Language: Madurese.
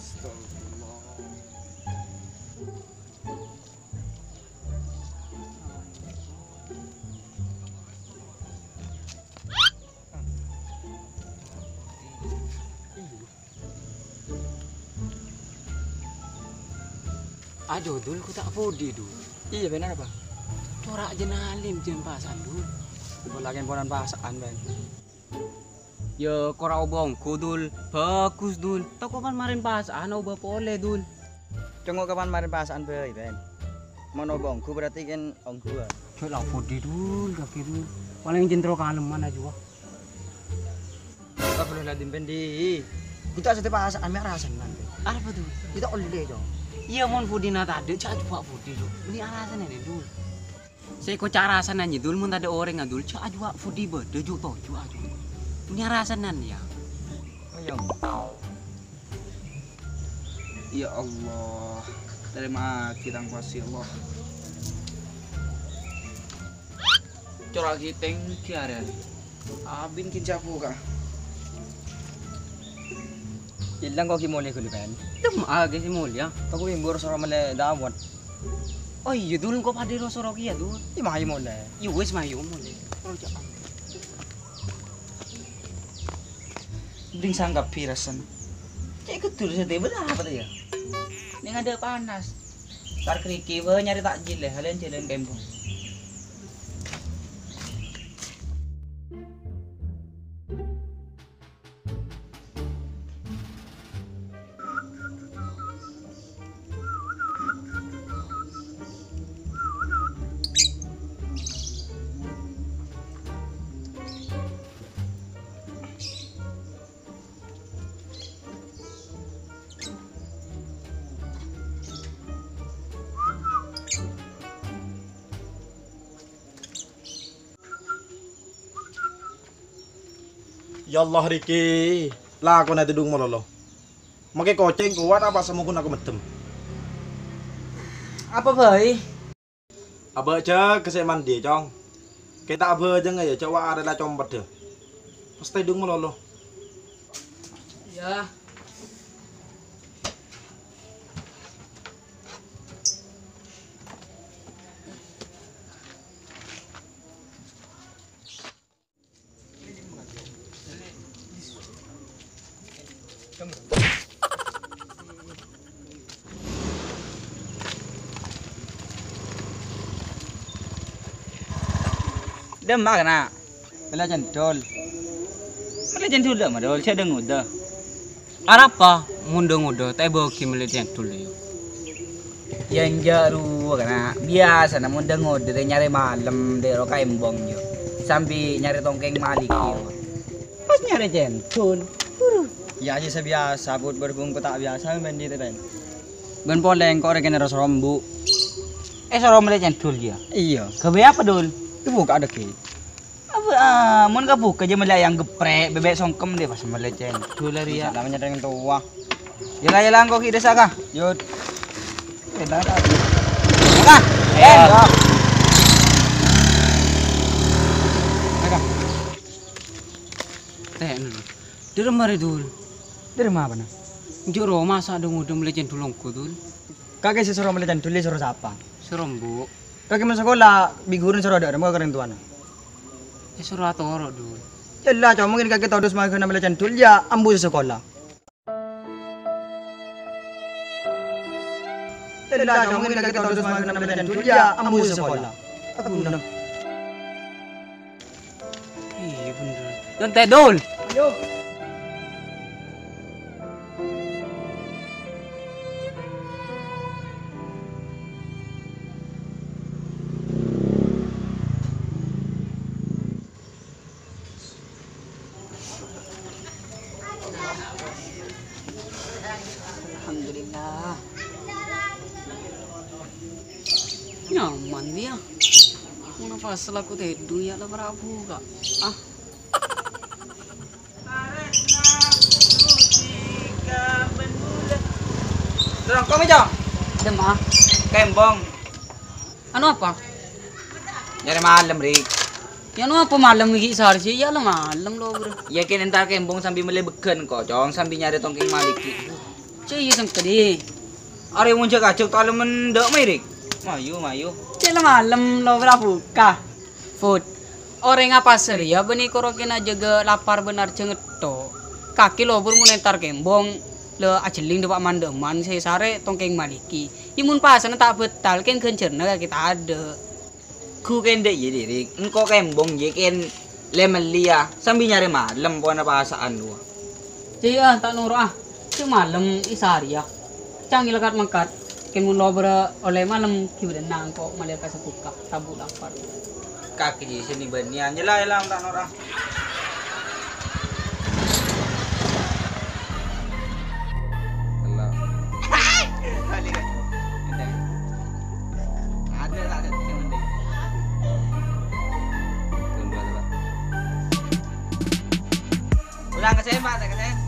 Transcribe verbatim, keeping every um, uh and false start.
Astagfirullah. Ajo, Dul, ko ta' podi, Dul. Iyâ, Ben, apa? Cora' jân alim, jân pasa'an, Dul. Bâlâ kemponan pasa'an, Ben. Yâ, kora' obâ ongghu, Dul. Bagus, Dul. Tako' pan marèn pasa'an obâ polè, Dul. Congko' kapan marèn pasa'an bhâi, Ben. Mon obâ ongghu berarti kan ongghuwân. Jhâ' la podi, Dul, kakè, Dul. Palèng jân terro kalemman ajuwâ. Astagfirullahaladzim, Ben, di. Ghu ta' sèdhâ pasa'an, mè' arasanna, Ben. Arapa, Dul? Ghu ta' ollè, Cong. Iyâ, mon podina tadâ', jhâ' ajuwâ podi, Dul. Mènè arasanna, Dul. Sè èkoca' arasanna, Dul, mon tadâ' orèngnga, Dul, jhâ' ajuwâ podi bâdâ, ju' toju' ajuwâ. Mènè arasanna, yâ. Oh, iyâ. Ya Allah, tarèma'aghi tang pasi, Allah. Cora' ghi' tèngghi arè-arè. Abin ghi' cabu ka. Ilang ko' ghi' molè ghâllu, Ben. Dem aghi sè molèya. Tako' imbur soro mellè dawet. Oh iyâ, Dul, engko' padâ ro-soro kèya, Dul. Iyâ, mayu molè. Iyâ wis, mayu molè. Ro, jhâ'. Bring sangkap pirasan. Cè' keddul sè tèbâ apa ta' yâ? Nèng adâ' panas. Tar kerikil bâ nyarè takjil lè, halèn jhâlân kembung. Ya Allah, Riki, lakona tèdung malolo. Make kocèng kowat apa samongguna komeddem? Apa bhâi? Abâ' jâgâ sè mandi, Cong. Kè ta' abhâjângnga yâ, jhâ' wa' arè la compeddhâ. Pas tèdung malolo. Yâ. Dâmma kana'? Mellè cendhul. Mellè cendhul dâmma, Dul? Sè dâ-ngodâ. Arapa mon dâ-ngodâ ta' èbâghi mellè cendhul, yâ? Yâ, enjâ' rowa, kana'. Biyasana mon dâ-ngodâ rè nyarè malem dâ' ro' ka embong, yâ. Sambi nyarè tongkèng malèghi, yâ. Pas nyarè cendhul. Buru. Yâ, jhâ' sabiyasa, Put, berhubung ko' ta' biyasa, mèndhi, tè, Ben. Bân polè engko' rè kènè ro-soro embu'. Èsoro mellè cendhul, yâ? Iyâ. Ghâbây apa, Dul? Èbukka' dâggi'. Apa, ah, mon kabukka' jhâ' mellè ayam geprek, bebek songkem deh, pas mellè cendhul arèya. Bisa namanya dengan tua. Yala, yala, engko' ghi' dessa ka. Yut. Enak, ah. Ka. Ya. Ka. Tè', Dul. Dâri marè, Dul? Dâri ma' bâ'na? Enjâ' ro masa' dâ-ngodâ mellè cendhul ongghu, Dul. Kakè sè soro mellè cendhul, soro sapa? Soro embu'. Kakè mon sakola, bi' ghuruna soro adhâ'âr ka orèng towana. Yâ, soro atoro', Dul. Yâ la, coma mungkin kakè todus magana mellè cendhul, yâ, embu' sè sakola. Yâ la, coma mungkin kakè todus magana mellè cendhul, yâ, embu' sè sakola. Aku nang. Iyâ, bhender. Nyontek, Dul. Ayo. Alhamdulillah. Nyaman dia. Muna pas selaku tedu ya la Prabu, Kak. Ah. Terus kok, Cong? Dem, ah. Kembong. Anu apa? Nyarè malem, Rik. Ya, anu apa malem iki, Sar, sih? Ya, lo malem lo, Bro. Ya, kene entar kembong sambil melebegkan kok, Cong, sambil nyari tongkeng maliki. Cè' iyâ sengkèdhi. Arè mon jhâk-ajhâk talèmen dâ' mèrèk. Mayu, mayu. Cè' la malem lo bârâ bhuka. Food. Orèng apasa rèya bânnè koro kèng ajâgâ lapar bân arjhâ ngetto'. Kakè lobur mon entar kembong, la ajhelling dâpa' man-dâman sè sarè tongkèng malèkè. Iyâ mon pasana ta' bâtal, kèng ghânjhârânna kakè tadâ'. Ghu kèn dâ' iyâ, Dik. Engko' kembong jiyâ kèn lè-mellèya, sambi nyarè malem powana pasa'an rowa. Cè' iyâ, ta' noro'a. Cè' malem Isa rèya. Cangèl kat-mengkat. Kèng mon lobârâ ollè malem, ghibâdânna engko' malèya ka sabhuka, tabu' lapar. Kakè jiyâ sè nè-bânnèyan. Yella, yella, ta' noro'a. Yella. Ada, ada, ada. Ulang ka sè, Pak, ka sè.